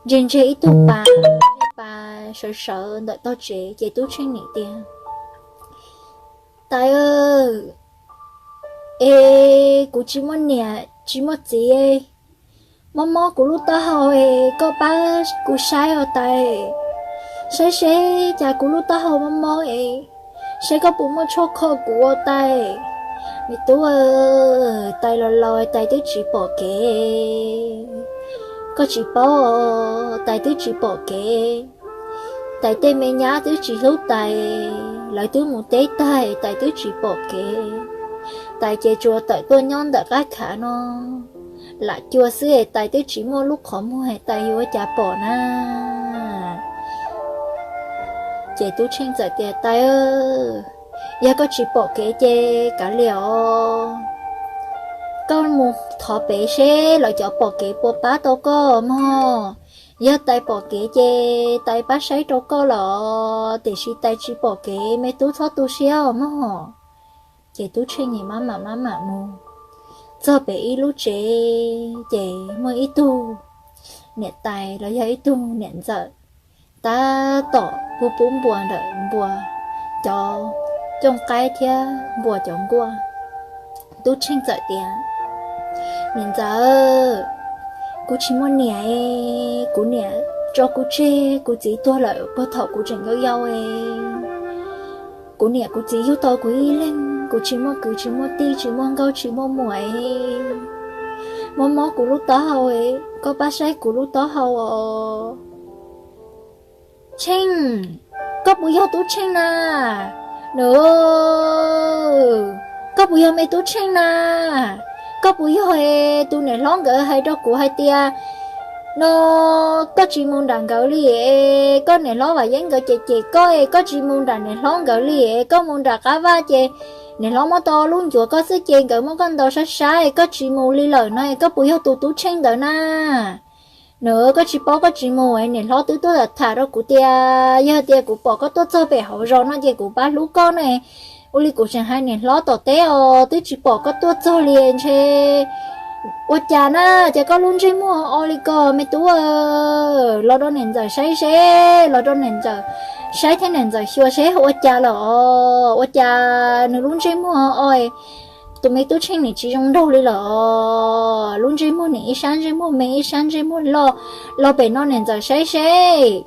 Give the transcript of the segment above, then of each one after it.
ntse ntse ib tug pas, ntse pas sawv sawv ntawm tog tsev ces Tub Tsheej niam tias, Tais, es kuv tsis muaj niam tsis muaj txiv, mob mob kuv lub taub hau es koj pab kuv saib os tais. Saib seb cas kuv lub taub hau mob mob es, seb koj puas muaj tshuaj kho kuv ua tais. Me tub, tais los laus tais twb tsis pom kev. Koj tsis paub, tais twb tsis pom kev. Tais tej me nyab twb tsis hlub tais, lawv twb mus teb tag tais twb tsis pom kev. Tais ces tsuas tawm tuaj nyob ntawm qab khav no lam cua xwb es tais twb tsis muaj lub qhov muag tais yuav ua cas pom na. Ces Tub Tsheej txawm tias, Tais, yog koj tsis pom kev ces kav liam os. Koj mus thov pem seb lawv cov pom kev puas pab tau koj mog. Yog tais pom kev ces tais pab saib rau koj los, tiam sis tais tsis pom kev me tub txhob tu siab os mog. Ces Tub Tsheej niam maj mam maj mam mus txog pem ib lub tsev ces muaj ib tug niam tais los yog ib tug niam ntxawm tab tom pub pub npua ntawm npua, cov cooj qaib thiab npua cov nkuaj. Tub Tsheej txawm tias, Niam ntxawm, kuv tsis muaj niam, kuv niam tso kuv tseg, kuv txiv tuag lawm puag thaum kuv tseem yau yau. Kuv niam kuv txiv yug tau kuv ib leeg, kuv tsis muaj kwv tsis muaj tij tsis muaj nkauj tsis muaj muam. Mob mob kuv lub taub hau, koj pab saib kuv lub taub hau os. Tsheej, koj puas yog Tub Tsheej na? Nws, koj puas yog me Tub Tsheej na? Koj puas yog tus niam hlob nkawd hais rau kuv hais tias no koj tsis mus nram nkawd li, koj niam hlob Vam Yeeb nkawd cem cem koj, koj tsis mus nram niam hlob nkawd li, koj mus nram qab vaj ces niam hlob muab tau lub ncuav koj xwb ces nkawd muab koj ntaus sab sab, koj tsis mus li lawm no, koj puas yog tus Tub Tsheej ntawd na? Nws, koj tsis paub koj tsis mus, niam hlob twb tuaj tham rau kuv tias yog tias kuv pom koj tuaj txog pem hauv zos no ces kuv pab hlub koj ne. Ua li kuv tseem hais niam hlob tom teb os, twb tsis pom koj tuaj txog li ntshe ua cas na, ces koj lub ntsej muag o li ko me tub. Los rau niam ntxawm saib seb, los rau niam ntxawm saib thiab niam ntxawm xyuas seb ua cas lawm os, ua cas nws lub ntsej muag o. Tus me Tub Tsheej nim tsis zoo nraug li lawm os, lub ntsej muag nim ib sab ntsej muag me ib sab ntsej muag loj. Los pem no niam ntxawm saib seb.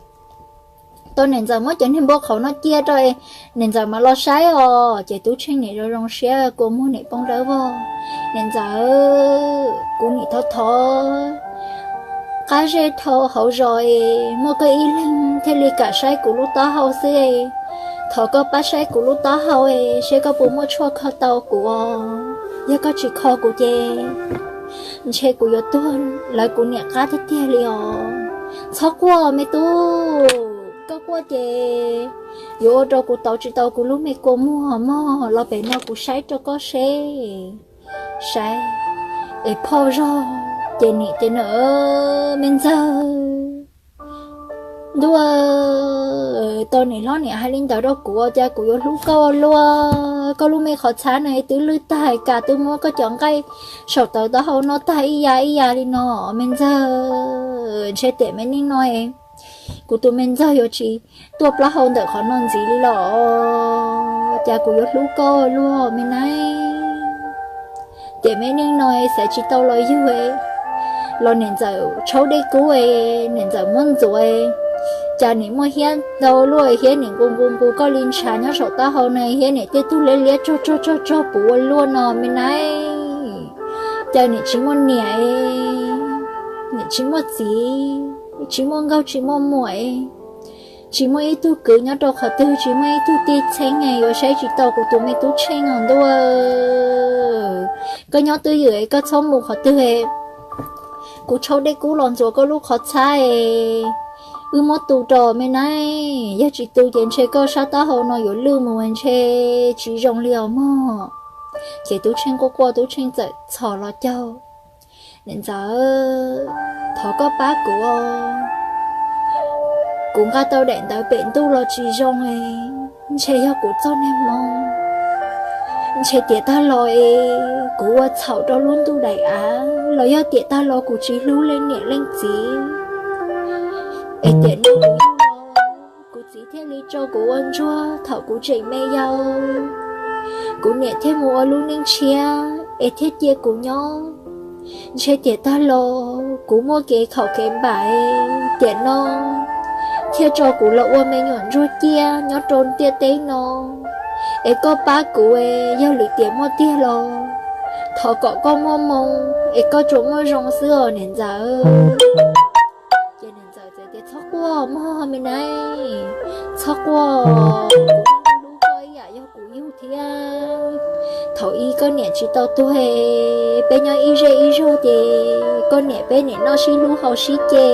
Tau niam ntxawm muab cov niag npua qhauv no cia rau, niam ntxawm mas los saib os, ces Tub Tsheej nim zoo zoo siab kua muag nim poob dawb vog. Niam ntxawm, kuv nim thov thov qab zej dhau hauv zos es muaj koj ib leeg thiaj li kam saib kuv lub taub hau xwb. Thov koj pab saib kuv lub taub hau es seb koj puas muaj tshuaj kho tau kuv os. Yog koj tsis kho kuv ces ntshe kuv yuav tuag lawv kuv niam qab tiag tiag li os. Txhob quaj me tub, koj quaj ces yuav ua rau kuv tau tsis tau kuv lub me kua muag mog, los pem no kuv saib rau koj seb. Saib es phauj zog ces nim tias na, me ntxawg, ntuj, tau niam hlob niam hais li ntawd rau kuv ua cas kuv yuav hlub koj ua luaj. Koj lub me qhov txhab no twb lwj tag, kas twb muab koj cov nqaij saum tawv taub hau noj tag ib ya ib ya li no, me ntxawg. Ntshe tiam me neej no kuv tus me ntxawg yuav tsis tuaj plaub hau ntawm qhov no ntxiv li los, cas kuv yuav hlub koj luaj me nab. Tiam me neej no xaiv tsis tau los yug, los niam ntxawm tshaub dej kub, niam ntxawm muab ntxuav, cas nim muaj hiab ntau luaj, hiab nim nqus nqus nqus koj li ntshav nyob saum taub hau na, hiab nim tej tug liab liab tsog tsog tsog tsog puv ua luaj no me nab. Cas nim tsis muaj niam, nim tsis muaj txiv, tsis muaj nkauj tsis muaj muam, tsis muaj ib tug kwv nyob rau qhov twg, tsis muaj ib tug tij txheeb, yuav saib tsis tau kuv tus me Tub Tsheej os ntuj. Koj nyob twj ywm, koj txhob mus qhov twg. Kuv tshaub dej kub los ntxuav koj lub qhov txhab, wb muab tu rau me nab, yog tsis tu ces ntshe koj sab taub hau no yuav lwj mus ntshe tsis zoo li os mog. Ces Tub Tsheej quaj quaj, Tub Tsheej txawm txhos los caug, niam ntxawm, thov koj pab kuv, kuv nqa tau daim ntawv pem ntuj los tsis zoo, ntshe yog kuv txoj niag hmoov, ntshe tiam tag los es kuv ua txhaum rau lub ntuj daim av los yog tiam tag los kuv tsis hlub leej niam leej txiv. Es tiam no kuv yug los, kuv txiv thiaj li tso kuv ua ntsuag thaum kuv tseem me yau. Kuv niam thiaj mus ua lub neej tshiab es thiaj cia kuv nyob. Ntshe tiam tag los kuv muaj kev khaum kev npam, tiam no thiaj tso kuv los ua me nyuam ntsuag ciaj nyob rau ntiaj teb no. Es koj pab kuv, yog lwm tiam muaj tiag los thov kom koj muaj moo es koj tsuas muaj zoo xwb os niam ntxawm. Ces niam ntxawm txawm tias, Txhob quaj mog me nab, txhob quaj, kuv hlub koj ib yam yog kuv yug thiab. Thaum ub koj niam tsis tau tuag, peb nyob ib zej ib zog ces koj niam peb niam noj sib hlub haus sib ce.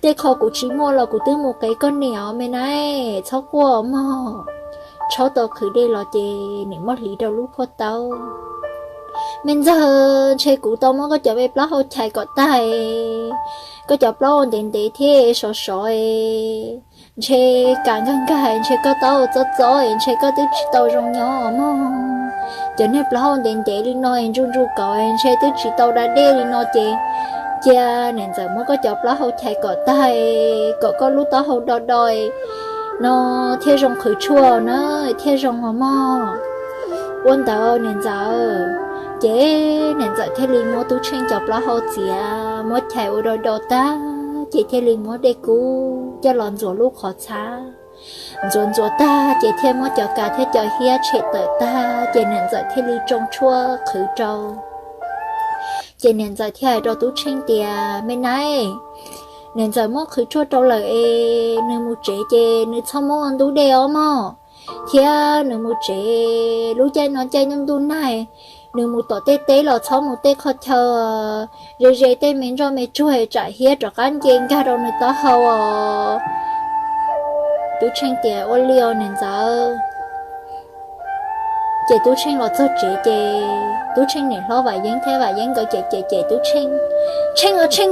Tej qho kuv tsis muaj los kuv twb mus qev koj niam os me nab, txhob quaj mog. Tshaib tau qhwv dej los ces niam muab hliv rau lub phuaj taub. Me ntxawg, ntshe kuv tau muab koj cov me plaub hau chais kom tag, koj cov plaub hau ntev ntev thiab sov sov, ntshe kam nkag nkag, ntshe koj taub hau txob txob, ntshe koj twb tsis tau zoo nyob mog. Cov niag plaub hau ntev ntev li no ntsuj ntsuj kauv, ntshe twb tsis tau da dej li no ces cia niam ntxawm muab koj cov plaub hau chais kom tag, kom koj lub taub hau do do no thiaj zoo qhwv tshuaj na, thiaj zoo os mog. Ua ntawd niam ntxawm, ces niam ntxawm thiaj li muab Tub Tsheej cov plaub hau txiav muab chais ua do do tag ces thiaj li muab dej kub coj los ntxuav lub qhov txhab. Ntxuav ntxuav tag ces thiaj muab cov kas thiab cov hiab tshem tawm tag ces niam ntxawm thiaj li tsoo tshuaj qhwv rau. Ces niam ntxawm thiaj hais rau Tub Tsheej tias, Me nab, niam ntxawm muab qhwv tshuaj rau lawm es nws mus tsev ces nws txhob muab ua ntub dej os mog, thiab nws mus tsev lub caij no caij ntuj ntuj nag, nws mus tom tej teb los txhob mus tej qhov chaw ze ze tej me nroj me tsuag tsam hiab rov qab nce nkag rau nws taub hau os. Tub Tsheej tias, Ua li os niam ntxawm. Ces Tub Tsheej los txog tsev ces Tub Tsheej niam hlob Vam Yeeb thiab Vam Yeeb nkawd cem cem cem Tub Tsheej, Tsheej os Tsheej,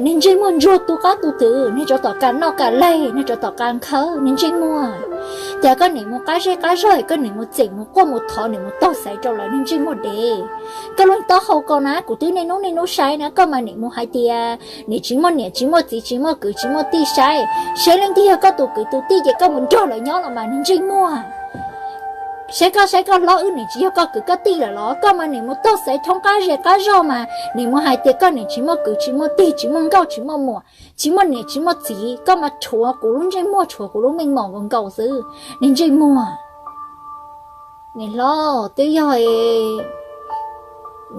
niag ntsej muag ntsuag tu qab tu twv, niag tsov tom kas noj kas laig, niag tsov tom kas nkhawv, niag ntsej muag. Cas koj niam mus qab zej qab zog, koj niam mus txeem mus quaj mus thov, niam mus taug xaiv rau lawv, niag ntsej muag dev. Koj lub taub hau ko na, kuv twb niaj hnub niaj hnub saib na, koj mas niam mus hais tias niam tsis muaj niam tsis muaj txiv tsis muaj kwv tsis muaj tij saib, saib leej twg yog koj tus kwv tus tij ces koj mus nrog lawv nyob los mas niag ntsej muag. Saib koj saib koj hlob wb niam tsis yog koj kwv koj tij lawm los? Koj mas niam mus taug xaiv thoob qab zej qab zog mas niam mus hais tias koj niam tsis muaj kwv tsis muaj tij tsis muaj nkauj tsis muaj muam tsis muaj niam tsis muaj txiv, koj mas rhuav kuv lub ntsej muag rhuav kuv lub meej mom nkaus nkaus xwb, niag ntsej muag. Niam hlob, twb yog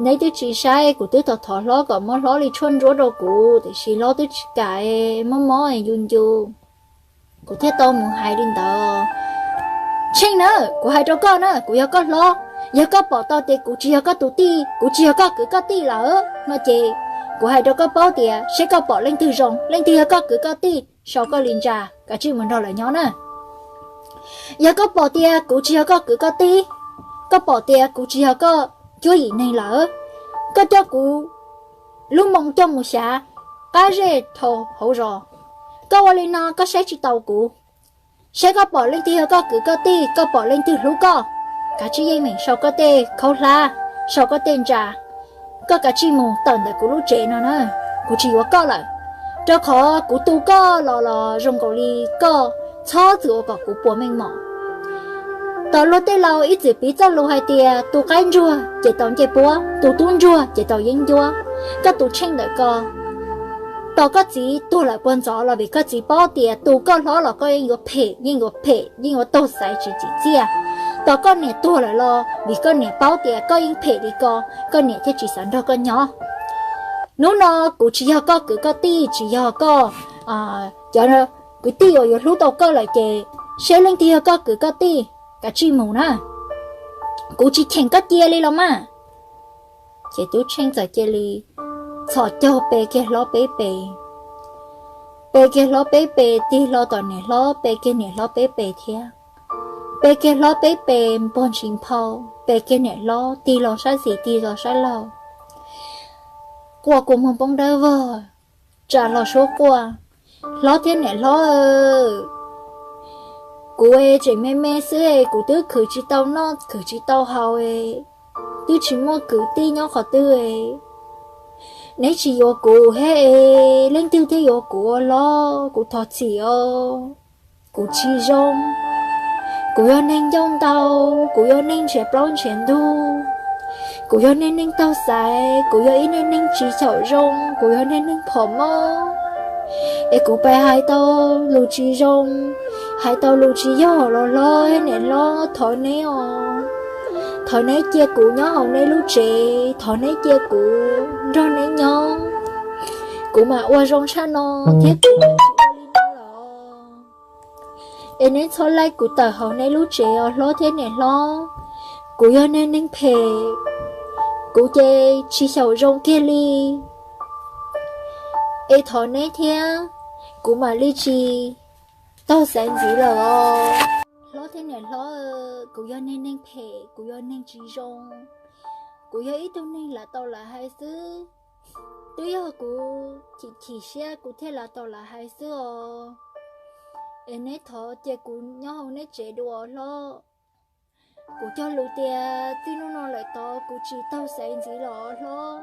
neb twb tsis saib, kuv twb thov thov hlob kom muab hlob li tshuaj ntsuab rau kuv tiam sis hlob twb tsis kam, mob mob ncu ncu, kuv thiaj tau mus hais li ntawd. Tsheej na, kuv hais rau koj na, kuv yog koj hlob, yog koj pom tau tias kuv tsis yog koj tus tij, kuv tsis yog koj kwv koj tij lawm no ces kuv hais rau koj paub tias seb koj pom leej twg zoo, leej twg yog koj kwv koj tij sau koj li ntsa, kav tsij mus nrog lawv nyob na. Yog koj pom tias kuv tsis yog koj kwv koj tij, koj pom tias kuv tsis yog koj cuab yim neeg lawm, koj coj kuv lub moo coj mus xyav qab zej dhau hauv zos. Koj ua li no koj saib tsis taus kuv. Saib koj pom leej twg yog koj kwv koj tij, koj pom leej twg hlub koj, kav tsij yeej meem sau koj tej khaub hlab, sau koj tej ntsa, koj kav tsij mus tawm ntawm kuv lub tsev no na. Kuv tsis yuav koj lawm, rau qhov kuv tu koj los los zoo nkaus li koj txhob txwm ua kom kuv puas meej mom. Tos luag tej laus ib txwm piv txoj lus hais tias tus qaib ntsuag ces tau ncej puab, tus tub ntsuag ces tau yeeb ncuab. Koj tus Tsheej ntawm ko, tos koj txiv tuag lawm puag ntxov los vim koj txiv paub tias tus koj hlob los koj yeej yuav phem, yeej yuav phem, yeej yuav taug xaiv tsis tsim txiaj. Tos koj niam tuag lawm los vim koj niam paub tias koj yeej phem li ko, koj niam thiaj tsis xav nrog koj nyob. Hnub no kuv tsis yog koj kwv koj tij, tsis yog koj cov kwv tij uas yuav hlub tau koj lawm ces seb leej twg yog koj kwv koj tij, kav tsij mus na. Kuv tsis cheem koj cia li los mas. Ces Tub Tsheej txawm cia li txhos caug pe kiag hlob peb pes, pe kiag hlob peb pes tig hlo tom niam hlob, pe kiag niam hlob peb pes thiab, pe kiag hlob peb pes npog ntshis nphau, pe kiag niam hlob tig los sab xis tig los sab laug. Quaj kua muag poob dawb vog, tsa hlo suab quaj, Hlob thiab niam hlob, kuv tseem me me xwb, kuv twb khwv tsis tau noj khwv tsis tau haus, twb tsis muaj kwv tij nyob qhov twg. Neb tsis yuav kuv thiab es leej twg thiaj yuav kuv ua hlob? Kuv thov txim os, kuv tsis zoo. Kuv yog neeg ncauj ntau, kuv yog neeg nrhiav plaub nrhiav ntug, kuv yog neeg neeg taug xaiv, kuv yog ib neeg neeg tsis xyaum zoo, kuv yog neeg neeg phom mob. Es kuv pheej hais tau lus tsis zoo, hais tau lus tsis yog los hlob, niam hlob, thov neb os. Thov neb cia kuv nyob hauv neb lub tsev, thov neb cia kuv nrog neb nyob. Kuv mam ua zoo tshaj no thiab kuv mam tsis ua li no lawm. Es neb txhob laij kuv tawm hauv neb lub tsev os hlob thiab niam hlob. Kuv yog neeg neeg phem, kuv ces tsis xyaum zoo kiag li. Es thov neb thiab, kuv mam li tsis taug xaiv ntxiv lawm os. Hlob thiab niam hlob, kuv yog neeg neeg phem, kuv yog neeg tsis zoo, kuv yog ib tug neeg lam tau lam hais xwb. Twb yog kuv chim chim siab kuv thiaj lam tau lam hais xwb os. Es neb thov cia kuv nyob hauv neb tsev dua hlob. Kuv cog lus tias txij hnub no lawm tod kuv tsis taug xaiv ntxiv lawm os hlob.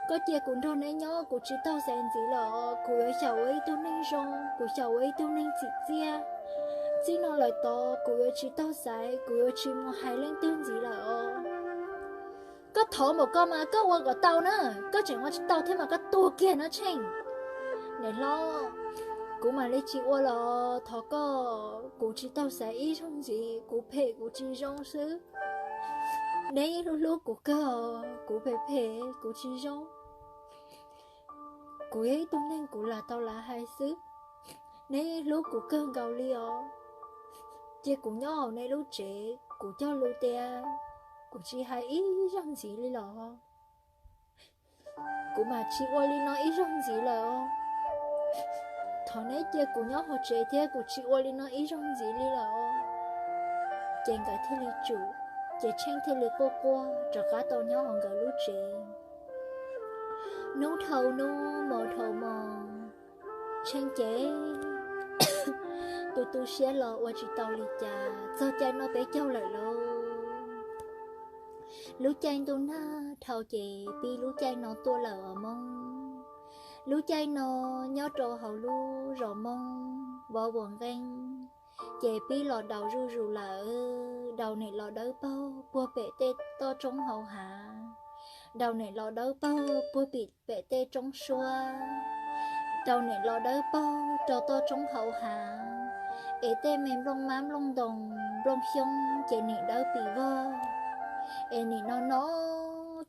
Koj cia kuv nrog neb nyob, kuv tsis taug xaiv ntxiv lawm os. Kuv yuav xyaum ua ib tug neeg zoo, kuv xyaum ua ib tug neeg txim txiaj. Txij no lawm tod kuv yuav tsis taug xaiv, kuv yuav tsis mus hais leej twg ntxiv lawm os. Koj thov npaum ko mas koj ua kom tau na, koj tseem ua tsis tau thiab mas koj tuag kiag no Tsheej. Niam hlob, kuv mam li tsis ua los thov koj, kuv tsis taug xaiv ib zaug ntxiv, kuv phem kuv tsis zoo xwb. Neb yeej hlub hlub kuv kawg, kuv phem phem kuv tsis zoo. Kuv yog ib tug neeg kuv lam tau lam hais xwb. Neb yeej hlub kuv kawg nkaus li os. Cia kuv nyob hauv neb lub tsev, kuv cog lus tias kuv tsis hais ib zaug ntxiv li los. Kuv mam tsis ua li no ib zaug ntxiv lawm os. Thov neb cia kuv nyob hauv tsev thiab kuv tsis ua li no ib zaug ntxiv li lawm os. Ces nkawd thiaj li tsum, ces Tsheej thiaj li quaj quaj rov qab tau nyob hauv nkawd lub tsev. Hnub dhau hnub, hmo dhau hmo, Tsheej ces tu tu siab los ua tsis tau li cas. Txog caij noj peb caug lawm lauj. Lub caij ntuj nag dhau ces pib lub caij no tuaj lawm os Hmoob. Lub caij no nyob rau hauv lub zos Hmoob vov vuas nqeeb, ces pib los daus zuj zus lawm. Daus nim los dawb paug puag pem tej toj roob hauv hav, daus nim los dawb paug puag pem tej roob suab, daus nim los dawb paug rau toj roob hauv hav. Es tej me nplooj mab nplooj ntoos nplooj xyoob ces nim dawb pis vog. Es nim no no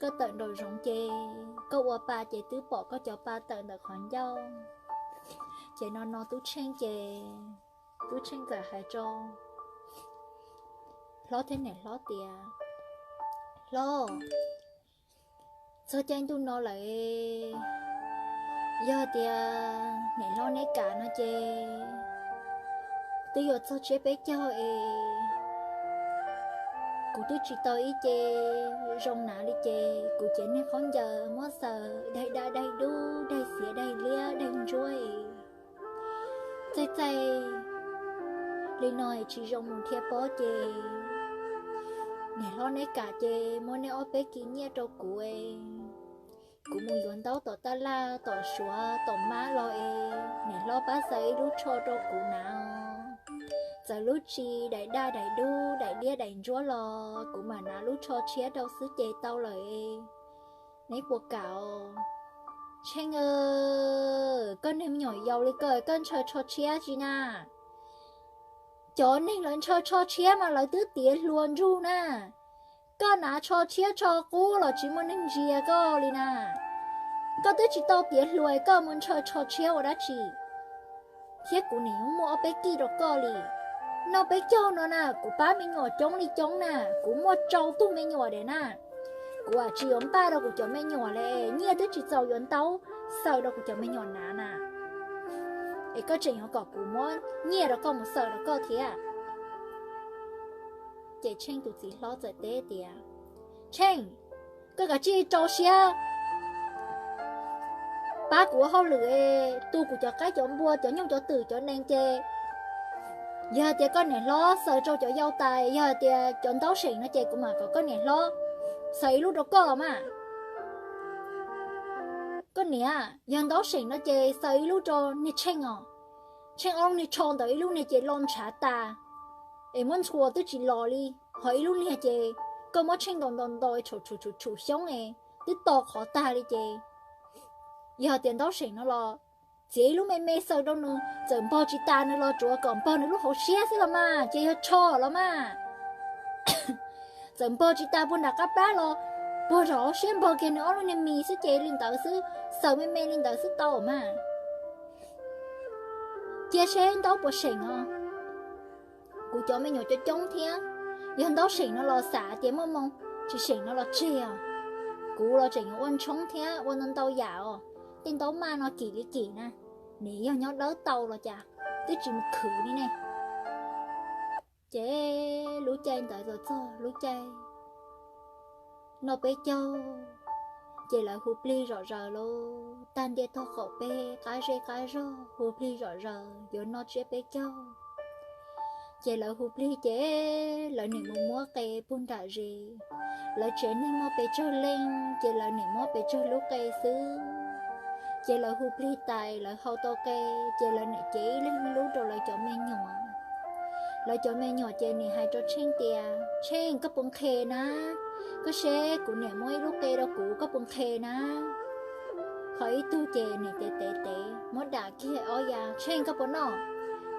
koj tawm nraum zoov ces koj ua pa ces twb pom koj cov pa tawm ntawm qhov ncauj. Ces no no Tub Tsheej ces Tub Tsheej txawm hais rau hlob thiab niam hlob tias, Hlob, txog caij ntuj no lawm, yog tias niam hlob neb kam no ces twb yuav txog tsiab peb caug es kuv twb tsis tau ib ce zoo hnav li ces kuv cev niag khaub ncaws muab xaws daig daj daig dub daig xiav daig liab daig ntsuab es txaij txaij li no es tsis zoo mus dhia pob ces niam hlob neb kam ces muab neb ob peb kis nyiaj rau kuv es kuv mus yuav ntaub tom taj laj tom suav tom mab los es niam hlob pab xaws ib lub tsho rau kuv hnav. Txawm lub tsis daim daj daim dub daim liab daim ntsuab los kuv mam hnav lub tsho tshiab rau xwb ces tau lawm. Neb puas kam? Tsheej, koj niag me nyuam yaus li koj, koj ntshaw tsho tshiab tsi na? Cov neeg lawv ntshaw tsho tshiab mas lawv twb tiav hluas ntsug na. Koj hnav tsho tshiab tsho qub los tsis muaj neeg ntsia koj li na. Koj twb tsis tau tiav hluas koj mus ntshaw tsho tshiab ua dab tsi? Thiab kuv nim muaj ob peb kij rau koj li. Noj peb caug no na kuv pab me nyuam coob li coob na, kuv muaj rau tug me nyuam diam na. Kuv tsis yuav npaj rau kuv cov me nyuam li, nyiaj twb tsis txaus yuav ntaub xaws rau kuv cov me nyuam hnav na. Es koj tseem yuav kom kuv muab nyiaj rau koj mus xaws rau koj thiab? Ces Tsheej tus txiv hlob txawm teb tias, Tsheej, koj kav tsij rau siab pab kuv ua hauj lwm, tu kuv cov qaib cov npua cov nyuj cov twm cov nees ces yog hais tias koj niam hlob xaws rau cov yau tais, yog hais tias cov ntaub seem no ces kuv mam kom koj niam hlob xaws ib lub rau koj los mas. Koj niam, yog ntaub seem no ces xaws ib lub rau niag Tsheej os. Tsheej ob lub niag tsho ntawd ib lub niag ces lo ntshav tas, es muab ntxhua twb tsis los li, ho ib lub niag ces koj muab Tsheej ntaus ntaus ntaus tshum tshum tshum tshum xyoob es twb to qhov tag li ces, yog tias ntaub seem no los txiav ib lub me me xaws rau nws, txawm npog tsis tas nws los tsuav kom npog nws lub hauv siab xwb los mas ces yog tsho los mas. Txawm npog tsis tas puag nram qab plab los puag rau hauv siab npog kiag nws ob lub niag mis xwb ces li ntawd xwb, xaws me me li ntawd xwb tau mas. Cia seb ntaub puas seem os. Kuv cov me nyuam coob coob thiab, yog ntaub seem no los xav tias muaj moo, tsis seem no los tseg os. Kuv los tseem yuav ua ntshoob thiab ua ntau ntau yam os. Tej ntaub maj no kim li kim na, nim yog nyob dawb tau los cas, twb tsis mus khwv li ne. Ces lub caij ntawd txog txog lub caij noj peb caug, ces lawv hu plig zom zaws lauj, tag ntiaj tog qaum peb qab zej qab zog hu plig zom zaws yuav noj tsiab peb caug. Ces lawv hu plig ces lawv nim mus muab qe puag nram zes. Lawv tsev neeg muaj pes tsawg leej ces lawv nim muab pes tsawg lub qe xwb. Ces lawv hu plig tais lawv hau tau qe, ces lawv nim cev ib leeg lub rau lawv cov me nyuam. Lawv cov me nyuam ces nim hais rau Tsheej tias, Tsheej, koj puas nqhes na? Koj seb kuv niam muab ib lub qe rau kuv, koj puas nqhes na? Ho ib tug ces nim tev tev tev muab dam kiag ob ya, Tsheej, koj puas noj?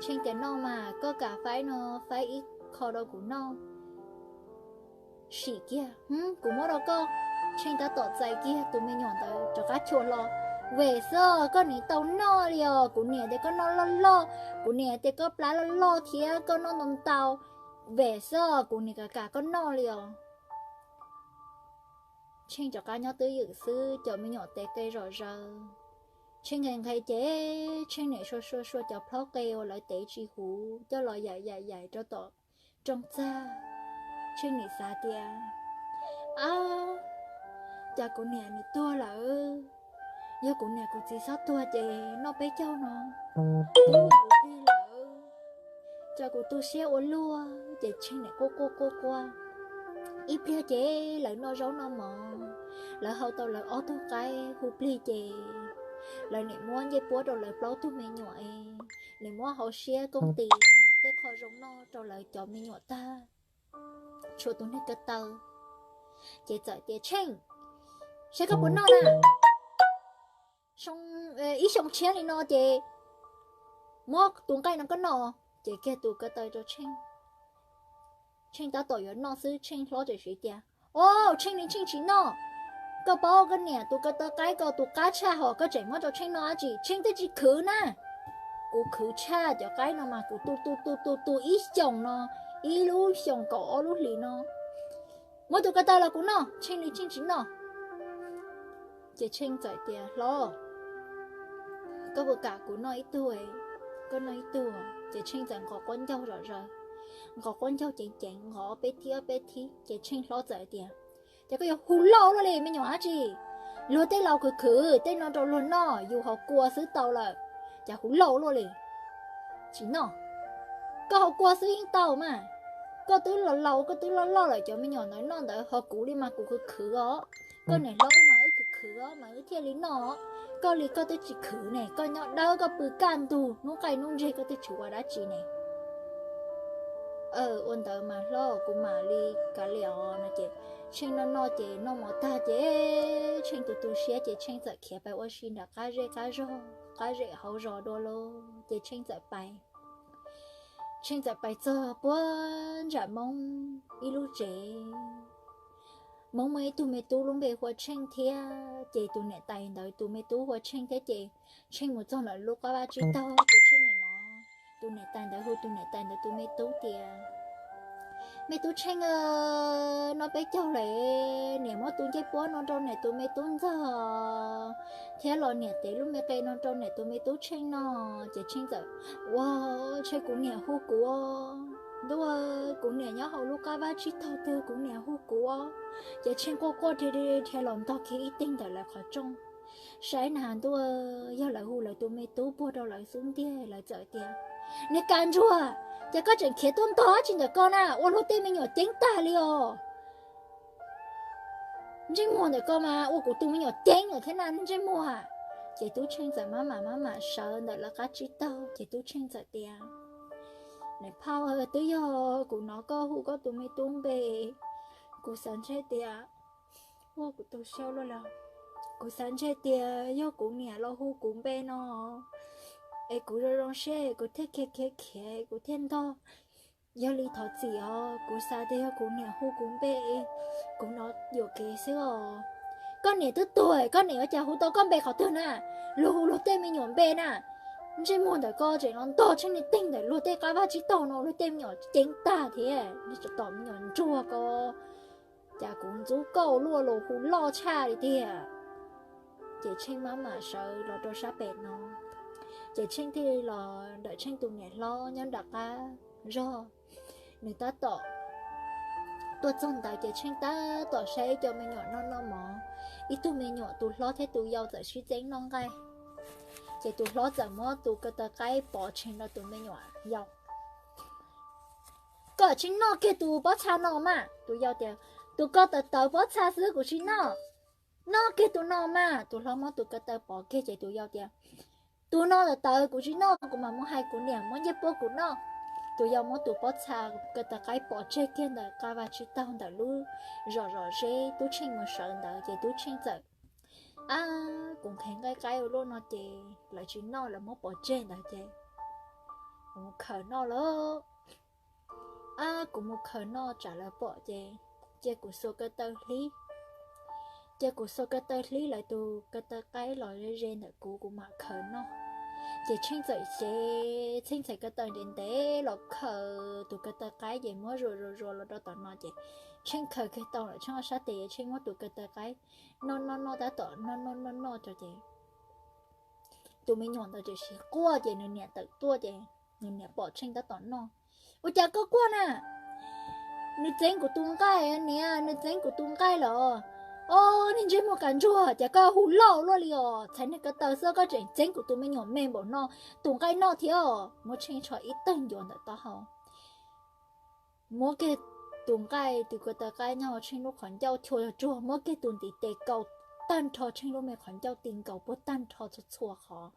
Tsheej tias, Noj mas, koj kam faib no faib ib qho rau kuv noj. Sim kiag, Kuv muab rau koj. Tsheej tab tom txais kiag tus me nyuam ntawd rov qab chua hlo. Vem xwb koj nim tau noj li os, kuv niam tias koj noj loj loj, kuv niam tias koj plab loj loj thiab koj noj ntau ntau. Vem xwb kuv nim kam kam koj noj li os. Tsheej rov qab nyob twj ywm xwb, cov me nyuam tes qe zom zaws. Tsheej nqhis nqhis ces Tsheej nim sua sua sua cov plhaub qe uas lawv tev tsis huv coj los yaim yaim yaim rau tom rooj txag. Tsheej nim xav tias, Ab, cas kuv niam nim tuag lawm? Yog kuv niam kuv txiv txhob tuag ces noj peb caug no twb mus plig lawm. Cas kuv tu siab ua luaj. Ces Tsheej nim quaj quaj quaj quaj. Ib pliag ces lawv noj zaub noj mov, lawv hau tau lawv ob tug qaib hu plig ces lawv nim muab ncej puab rau lawv plaub tug me nyuam es nim muab hauv siab kooj tis tej qho zoo noj rau lawv cov me nyuam tag, tshuav tus niag ko taw. Ces txawm tias, Tsheej, saib koj puas noj na. Ib xyoo tshiab li no ces muab tus nqaij no koj noj. Ces kiag tus ko taw rau Tsheej. Tsheej tab tom yuav noj xwb, Tsheej hlob tseem siv tias, Au, Tsheej li Tsheej tsis noj. Koj paub koj niam tus ko taw qaib ko tus qab tshaj hos koj tseem muab rau Tsheej noj dab tsi? Tsheej twb tsis khwv na. Kuv khwv tshaj cov qaib no mas kuv tu tu tu tu tu ib xyoos no, ib lub xyoos kaum ob lub hlis no. Muab tus ko taw los kuv noj, Tsheej li Tsheej tsis noj. Ces Tsheej txawm tias, Hlob, koj puas kam kuv noj ib tug? Koj noj ib tug. Ces Tsheej txawm nqos quab ncaug zom zaws, nqos quab ncaug ceev ceev, nqos ob peb thib ob peb thib. Ces Tsheej hlob txawm tias, Ces koj yuav hu lauj luaj li me nyuam dab tsi? Luag tej laus khwv khwv tej no rau luag noj, yus ho kua xwb tau lawm, cas hu lauj luaj li? Tsis noj. Koj ho kua xwb yeej tau mas. Koj twb los laus, koj twb loj loj lawm, cov me nyuam ntawd noj ntawd, ho kuv li mas kuv khwv khwv os. Koj niam hlob mas wb khwv khwv os mas wb thiaj li noj. Koj li koj twb tsis khwv ne, koj nyob dawb koj pw kaj ntug, hnub qaij hnub ntseg koj twb tsis ua dab tsi ne. Ua ntawd mas hlob, kuv mam li kav liam os no. Ces Tsheej noj noj ces noj mov tag ces Tsheej tu tu siab ces Tsheej txawm khiav pais ua si nram qab zej qab zog, qab zem hauv zos dua lauj. Ces Tsheej txawm pais, Tsheej txawm pais txog puag nram Hmoob ib lub tsev. Hmoob muaj ib tug me tub lub npe hu ua Tsheej thiab, ces tus niam tais ntawd tus me tub hu ua Tsheej thiab. Ces Tsheej mus txog ntawm lub qab vaj tsib taug, ces Tsheej nim no, tus niam tais ntawd hu tus niam tais ntawd tus me tub tias, Me tub Tsheej, noj peb caug lawm, niam muab tus ncej puab no rau niam tus me tub ntxog thiab los niam tev lub me qe no rau niam tus me tub Tsheej noj. Ces Tsheej txawm, Ua, ntshe kuv niam hu kuv os. Ntuj, kuv niam nyob hauv lub qab vaj tsib taug twg, kuv niam hu kuv os. Ces Tsheej quaj quaj dhia dhia los ntog kiag ib teg ntawm lawv qhov rooj. Saib na ntuj, yog lawv hu lawv tus me tub puag rau lawv xub ntiag. Lawv txawm tias, Niag Kas Ntsuag, ces koj tseem khiav tuaj ntog dab tsi ntawm ko na, ua luag tej me nyuam ceeb tag li os. Ntsej muag ntawm ko mas ua kuv tus me nyuam ceeb lawm thiab na, ntsej muag. Ces Tub Tsheej txawm maj mam maj mam sawv ntawm lawv qab tsib taug, ces Tub Tsheej txawm tias, Niam phauj, twb yog kuv hnov koj hu koj tus me tub npe, kuv xav ntshe tias, ua kuv tu siab luaj li, kuv xav ntshe tias yog kuv niam los hu kuv npe no, es kuv zoo zoo siab kuv thiaj khiav khiav khiav kuv thiaj ntog. Yog li thov txim os, kuv xav tias yog kuv niam hu kuv npe, kuv hnov yuam kev xwb os. Koj niam twb tuag, koj niam ua cas hu tau koj npe qhov twg na? Luag hu luag tej me nyuam npe na. Ntsej muag ntawm koj tseem los ntog Tsheej niag teeg ntawm luag tej qab vaj tsib taug no, luag tej me nyuam ceeb tag thiab, tom me nyuam ntsuag ko, cas kuv ntxub koj ua luaj los hu loj tshaj li tiag. Ces Tsheej maj mam sawv los rau sab pem no, ces Tsheej thiaj li los ntawm Tsheej tus niam hlob nyob nram qab zog. Nws tab tom tuaj txog ntawd ces Tsheej tab tom saib ib co me nyuam noj noj mov, ib tug me nyuam tus hlob thiab tus yau txawm sib txeeb noj nqaij. Ces tus hlob txawm muab tus ko taw qaib pov tseg rau tus me nyuam yau. Koj tsis noj kiag tus pob txha no mas, tus yau tias. Tus ko taw tawv pob txha xwb kuv tsis noj. Noj kiag tus no mas, tus hlob muab tus ko taw pov kiag ces tus yau tias, tus no tawv tawv kuv tsis noj, kuv mam mus hais kuv niam muab nyiaj pub kuv noj. Tus yau muab tus pob txha ko taw qaib pov tseg kiag ntawm qab vaj tsib taug ntawm lub zos zos zeb Tub Tsheej mus sawv ntawd ces Tub Tsheej txawm, ab, kuv nqhis nqaij qaib ua luaj no ces lawv tsis noj, lawv muab pov tseg ntawd ces kuv mus khaws noj lawm. Ab, kuv mus khaws noj tsam lawv pom ces cia kuv xuas ko taw hlib, cia kuv xuas ko taw hlib lawv tus ko taw qaib los ze ze ntawm kuv, kuv mam khaws noj. Ces Tsheej txawm cev Tsheej txhais ko taw ntev ntev los khaws tus ko taw qaib ces muab zuas zuas zuas los rau tom no ces Tsheej khaws kiag tau lawm Tsheej ob sab tes, Tsheej muab tus ko taw qaib noj noj noj tab tom noj noj noj noj tso ces tus me nyuam ntawd tseem siv quaj ces nws niam tawm tuaj ces nws niam pom Tsheej tab tom noj. Ua cas koj quaj na? Nws txeeb kuv tus nqaij, niam, nws txeeb kuv tus nqaij los. Ob, niag ntsej muag kav ntsuag, cas koj hu loj luaj li os, txhais niag ko taw xwb koj tseem txeeb kuv tus me nyuam me npaum no tus nqaij noj thiab. Muab Tsheej tsho ib tawg ncuav ntawm taub hau, muab kiag tus nqaij, tus ko taw qaib nyob hauv Tsheej lub qhov ncauj chua tsuag, muab kiag tus ntiv tes kaus tag nrho Tsheej lub me qhov ncauj ti nkaus puag tag nrho txhua txhua qhov,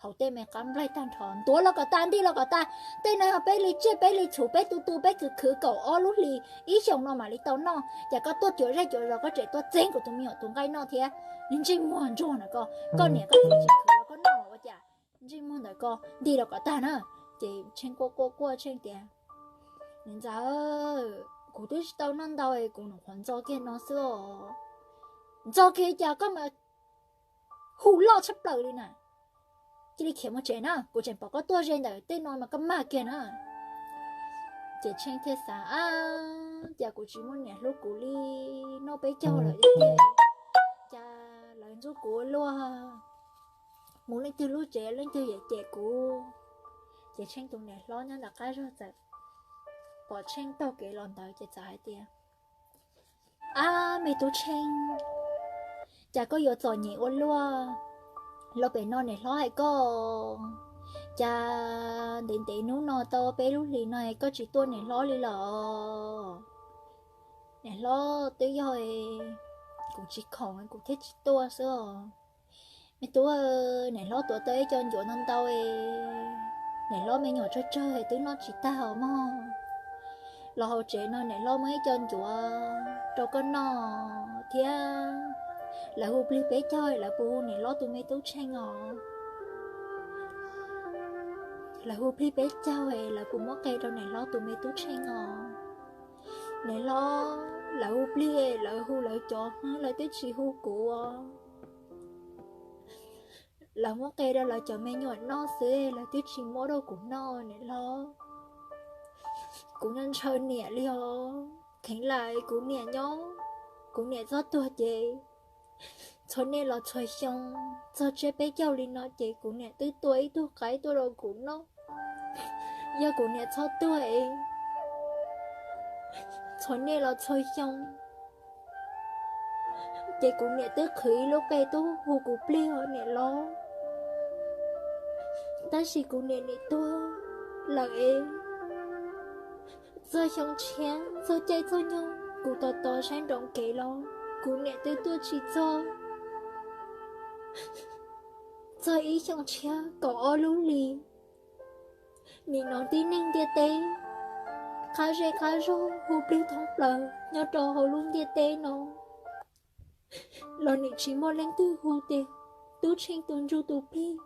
hauv tej me qab nplaig tag nrho, ntuav los kom tas, nti los kom tas. Tej no yog peb li tsiaj peb li txhu, peb tu tu peb khwv khwv kaum ob lub hlis ib xyoos no mam li tau noj, ces koj tuaj cuam zej cuam zos koj tseem tuaj txeeb kuv tus me nyuam tus nqaij noj thiab. Niag ntsej muag ntsuag na koj, koj niam koj txiv tsis khwv los koj noj los ua cas? Ntsej muag ntawm koj nti los kom tag na. Ces Tsheej quaj quaj quaj Tsheej tias, Niam ntxawm, kuv twb tsis tau noj ntau es kuv nyuam qhuav ntxo kiag no xwb os. Ntxo kiag cas koj mas hu loj tshaj plaws li na. Cia li khiav mus tsev na, kuv tseem pom koj tuaj ze ntawm tej no mas koj mag kiag na. Ces Tsheej thiaj xav, ab, cas kuv tsis muaj niam hlub kuv li, noj peb caug lawm tiag, cas lawv ntxub kuv ua luaj, mus leej twg lub tsev leej twg yuav cem kuv. Ces Tsheej tus niam hlob nyob nram qab zog txawm pom Tsheej taug kev los ntawd ces txawm hais tias, ab, me tub Tsheej, cas koj yuav txom nyem ua luaj, los pem no niam hlob hais koj, cas ntev ntev hnub no tau peb lub hlis no koj tsis tuaj niam hlob li los? Niam hlob, twb yog kuv tsis khoom kuv thiaj tsis tuaj xwb os. Me tub, niam hlob tuav tau ib co ncuav ntau ntau, niam hlob me nyuam tsawg tsawg twb noj tsis tag os mog. Los hauv tsev no niam hlob muab ib co ncuav rau koj noj thiab. Lawv hu plig peb caug lawv puas hu niam hlob tus me tub Tsheej os? Lawv hu plig peb caug lawv puas muab qe rau niam hlob tus me tub Tsheej os? Niam hlob, lawv hu plig lawv hu lawv cov, lawv twb tsis hu kuv. Lawv muab qe rau lawv cov me nyuam noj xwb, lawv twb tsis muab rau kuv noj niam hlob. Kuv ntshaw niam li os. Kheev lam kuv niam nyob, kuv niam txog tuag ces txhua niaj los txhua xyoo, txog tsiab peb caug li no ces kuv niam twb tua ib tug qaib tuaj rau kuv noj. Yog kuv niam txhob tuag es txhua niaj los txhua xyoo ces kuv niam twb qhwv ib lub qe tuaj hu kuv plig os niam hlob. Tab sis kuv niam nim tuag lawm es txog xyoo tshiab txog caij txog nyoog kuv tos tos saib nroos kev los kuv niam twb tuaj tsis txog. txog ib xyoo tshiab kaum ob lub hlis, nim no tib neeg ntiaj teb qab zej qab zog hu plig thoob plaws nyob rau hauv lub ntiaj teb no los nim tsis muaj leej twg hu tias Tub Tsheej tus ntsuj tus plig,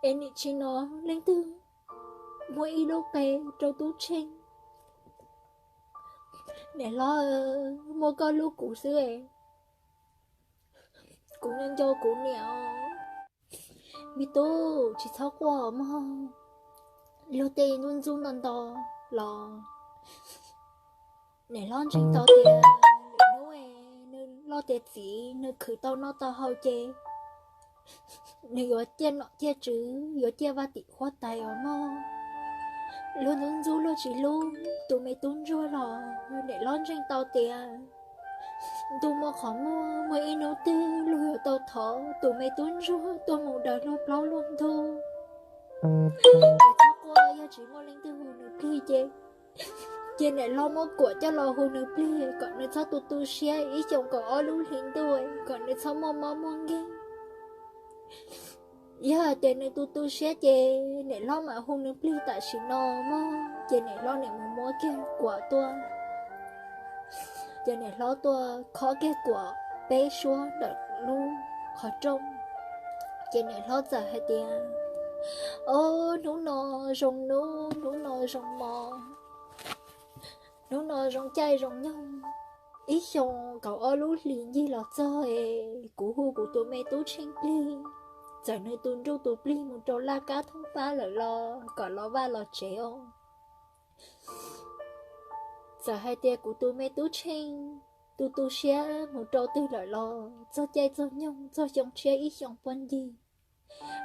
es nim tsis hnov leej twg muab ib lub qe rau Tub Tsheej. Niam hlob, muaj koj hlub kuv xwb, kuv nco nco kuv niam. Me tub, tsis txhob quaj mog. Luag tej ntxub ntxub nto nto los niam hlob ntseeg tau tias lwm hnub nws loj tiav txiv, nws khwv tau noj tau haus ces nws yuav ciaj nom ciaj tswv, yuav ciaj vaj tim huab tais os mog. Luag ntxub ntxub luag tsis hlub tus me tub ntsuag los niam hlob ntseeg tau tias ntuj muaj qhov muag, muaj ib hnub twg luag yuav tau thov tus me tub ntsuag tuaj mus daws luag plaub luag ntug. Txhob quaj, yog tsis muaj leej twg hu nws plig ces, ces niam hlob muab kuam coj los hu nws plig kom nws txhob tu tu siab ib xyoos kaum ob lub hlis ntuj, kom nws txhob muaj mob muaj nkeeg. Yog tias nws tu tu siab ces niam hlob mam hu nws plig tam sim no mog. Ces niam hlob nim mus muab kiag kuam tuaj, ces niam hlob tuaj khob kiag kuam peb suab ntawm lub qhov rooj, ces niam hlob txawm hais tias, Au, hnub no zoo hnub, hnub no zoo hmo, hnub no zoo caij zoo nyoog, ib xyoos kaum ob lub hlis ncig los txog es kuv hu kuv tus me tub Tsheej plig, txawm nws tus ntsuj tus plig mus rau laj kab thoob pab lawm los kom los vaj los tsev os. Txawm hais tias kuv tus me tub Tsheej tu tu siab mus rau twg lawm los txog caij txog nyoog txog xyoo tshiab ib xyoos puag ncig,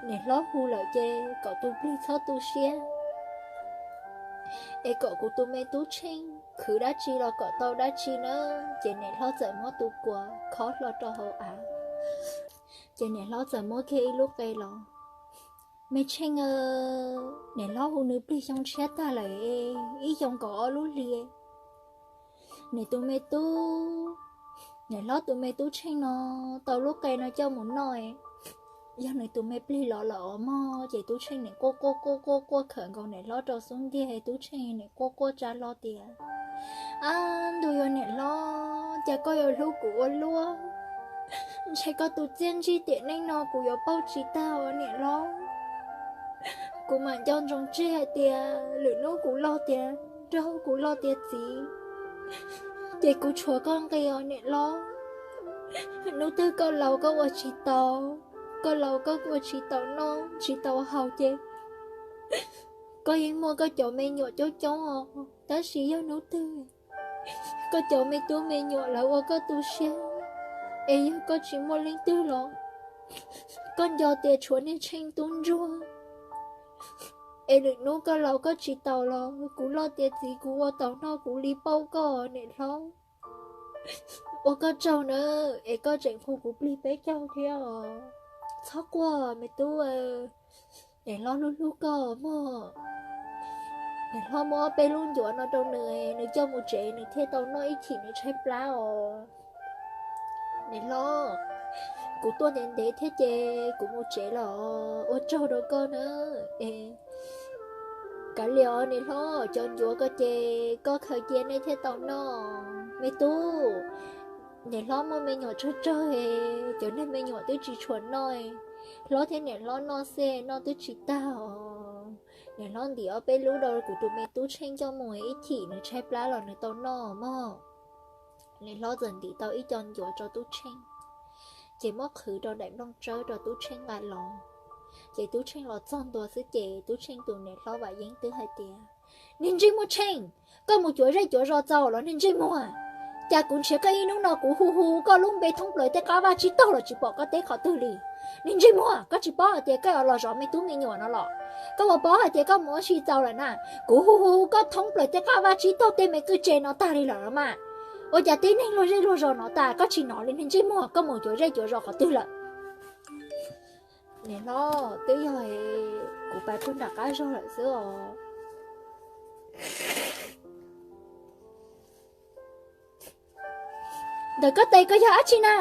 niam hlob hu lawm ces kom tus plig txhob tu siab, es kom kuv tus me tub Tsheej khwv dab tsi los kom tau dab tsi na. Ces niam hlob txawm muab tus kuam khob hlo rau hauv av, ces niam hlob txawm muab kiag ib lub qe los, Me Tsheej, niam hlob hu nws plig xyoo tshiab tag lawm, ib xyoos kaum ob lub hlis, nws tus me tub, niam hlob tus me tub Tsheej no tau lub qe no coj mus noj, yog nws tus me plig los lawm os mog. Ces tub Tsheej nim quaj quaj quaj quaj quaj khawm nkaus niam hlob rau xub ntiag, tub Tsheej nim quaj quaj tsa hlo tias, Ab, ntuj yuav niam hlob, cas koj yuav hlub kuv ua luaj? Ntshe koj tus txiaj ntsig tiam neej no kuv yuav pauj tsis tag os niam hlob. Kuv mam nco ntsoov tseg hais tias lwm hnub kuv loj tiav nraug, kuv loj tiav txiv, ces kuv tshuav koj nqi os niam hlob. Hnub twg koj laus koj ua tsis taus, koj laus koj ua tsis taus noj tsis taus haus ces koj yeej muaj koj cov me nyuam coob coob os. Tab sis yog hnub twg koj cov me tub me nyuam lawv ua koj tu siab, es yog koj tsis muaj leej twg los koj nco tias tshuav niag Tsheej tub ntsuag, es lwm hnub koj laus koj tsis taus los kuv loj tiav txiv kuv ua taus noj kuv li pauj koj niam hlob. Ua koj tsaug na, es koj tseem hu kuv plig peb caug thiab os. Txhob quaj me tub, niam hlob hlub hlub koj mog. Niam hlob muab peb lub ncuav no rau nws, nws coj mus tsev nws thiaj tau noj ib chim nws tshaib plab os. Niam hlob, kuv tuaj ntev ntev thiab ces kuv mus tsev los ua tsaug rau koj na. Es kav liam os niam hlob, cov ncuav ko ces koj khaws cia nej thiaj tau noj. Me tub, niam hlob muaj me nyuam tsawg tsawg, cov niag me nyuam twb tsis tshua noj, hlob thiab niam hlob noj xwb noj twb tsis tag os. Niam hlob ntim ob peb lub rau kuv tus me tub Tsheej coj mus ib chim nws tshaib plab los nws tau noj mog. Niam hlob txawm ntim tau ib co ncuav rau tub Tsheej, ces muab qhwv rau daim nplooj tsawb rau tub Tsheej nqa los. Ces tub Tsheej los txog ntua xwb ces tub Tsheej tus niam hlob Vam Yeeb twb hais tias, Niag ntsej muag Tsheej, koj mus cuav zej cuav zos txaus los niag ntsej muag? Cas kuv nrhiav koj ib hnub no kuv hu hu koj lub npe thoob plaws tej qab vaj tsib taug los tsis pom koj teb qhov twg li. Niag ntsej muag, koj tsis paub hais tias koj yuav los zov me tub me nyuam no los? Koj puas paub hais tias koj mus ua si txaus lawm na? Kuv hu hu koj thoob plaws tej qab vaj tsib taug tej me kwj tse no tag li lawm los mas, ua cas tib neeg luag zej luag zos no tas koj tsis hnov li? Niag ntsej muag, koj mus cuav zej cuav zos qhov twg lawm? Niam hlob, twb yog kuv pais puag nram qab zog lawm xwb os. Ntawm koj tes koj yog dab tsi na?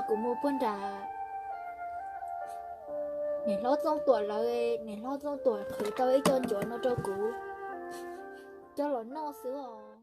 Kuv mus puag nram niam hlob Txooj Tuam lawv, niam hlob Txooj Tuam qhwv tau ib co ncuav no rau kuv coj los noj xwb.